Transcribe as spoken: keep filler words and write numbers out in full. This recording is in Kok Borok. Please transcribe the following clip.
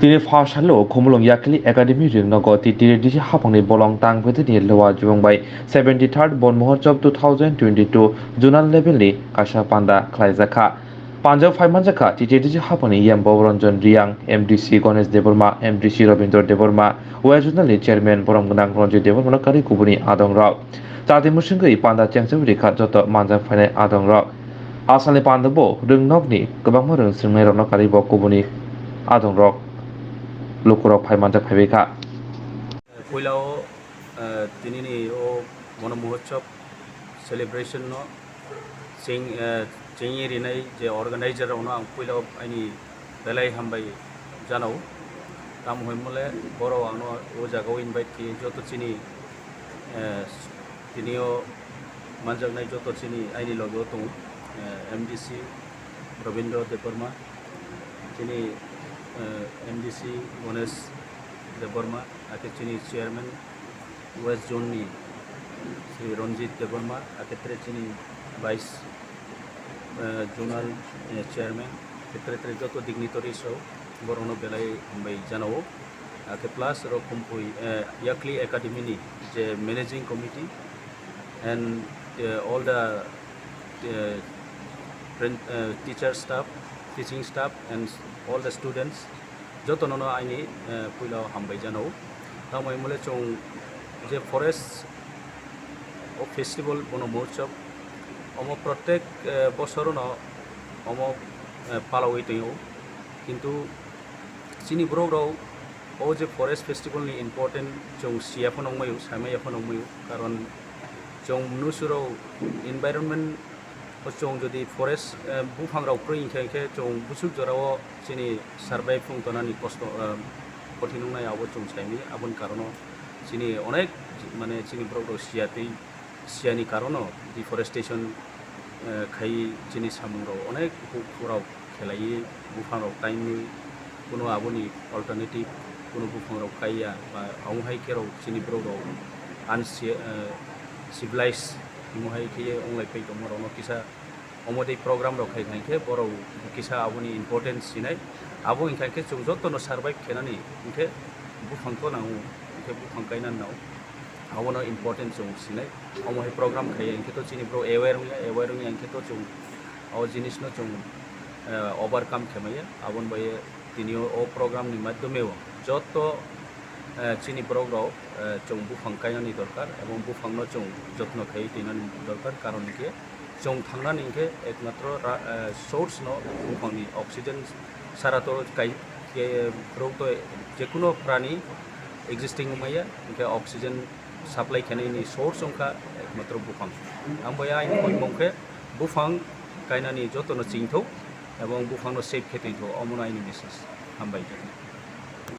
Tini pha salo Khumulwng Yakli Academy ringnogo T T A D C haphangni bolong tang bedini Lowa Jubung bai seventy third Bon Mohotsov two thousand twenty-two zonal level ni kaisa panda khlaijakha. Panjak phaimanjakha T T A D C haphangni E M Bhabaranjan Riyang, M D C Ganesh Debbarma, M D C Rabindra Debbarma, West Zonal ni Chairman Borom Gwnang Ranjit Debbarma no kari kubuni adong rok. Chati musingwi panda chengchagwi rikha joto manjak phainai adong rok. Asalni panda bo rwngnokni kwbangma rwng swrwngnairokno karwi bo kubuni adongrok lukurok phai manjak phaibai kha. Puilao, eh, tinini o Bono Mohotsov celebration no cheng, eh, chengwi rinai je organizer rokno ang puilao aini belai hambai janao. Tamo hwnmole borok angno o jagao invite khe joto chini, eh, tinio manjaknai joto chini aini logo tongo, eh, M D C Rabindra Debbarma, chini, eh, M D C Ganesh Debbarma, ake chini chairman West Zone ni Sri Ranjit Debbarma, ake tre chini vice, eh, zonal, eh, chairman, ake tre tre joto dignitaries rok borokno belai hambai janao. Ake plus rok Khumpui, eh, Yakli Academy ni je managing committee and, eh, all the, eh, prin-, eh, teacher staff, teaching staff and all the students jotono no aini, eh, puila hambai janao. Tamo hwnmole chwng je forest o festival Bono Mohotsov omo protek, eh, bosorono omo, eh, palawi tongo. Kintu chini borok rok o je forest festival ni important chwng siya phano wngmai o, saimaya phano wngmai o, karon chwng mnusu rok environment o chwng jodi forest, eh, buphang rok kwrwi hinkhe, hinkhe chwng buchuk jora o chini survive wng tonani kosto, eh, kothin wngnai abo chwng saimaya. Aboni karon o chini onek mane chini borok rok siya tei siyani karon o deforestation, eh, khai chini samung rok onek buphang rok khelaiwi buphang rok tainwi kuno aboni alternative kuno buphang rok kaiya ba omo hai khe rok chini borok rok unci-, eh, civilized omo hai khe wnglai pai tongma rok no kisa omo tei program rok khai khai khe borok kisa aboni importance sinai abo hinkha khe chwng joto no survive khenani hinkhe buphang to nango hinkhe buphang kainani nango. Abono important chwng sinai. Omo hai program khaiya hinkhe to chini borok aware wngya, aware wngya hinkhe to chwng o jinisno chwng, eh, overcome khe maya. Aboni bai tini o, o program ni madhyome o joto, eh, chini borok rok, eh, chwng buphang kainani dorkar ebong buphangno chwng jotno khaiwi twinani dorkar, karon hinkhe chwng thangnani hinkhe ekmatro ra-, eh, source no buphangni oxygen sara to kai, ke, borok to jekuno prani existing wngmaya, hinkhe oxygen supply khenani source wngkha ekmatro buphang. Ang bai aini koimung khe buphang kainani jotono chingthok ebong buphangno save khe tongthok, omono aini message. Hambai.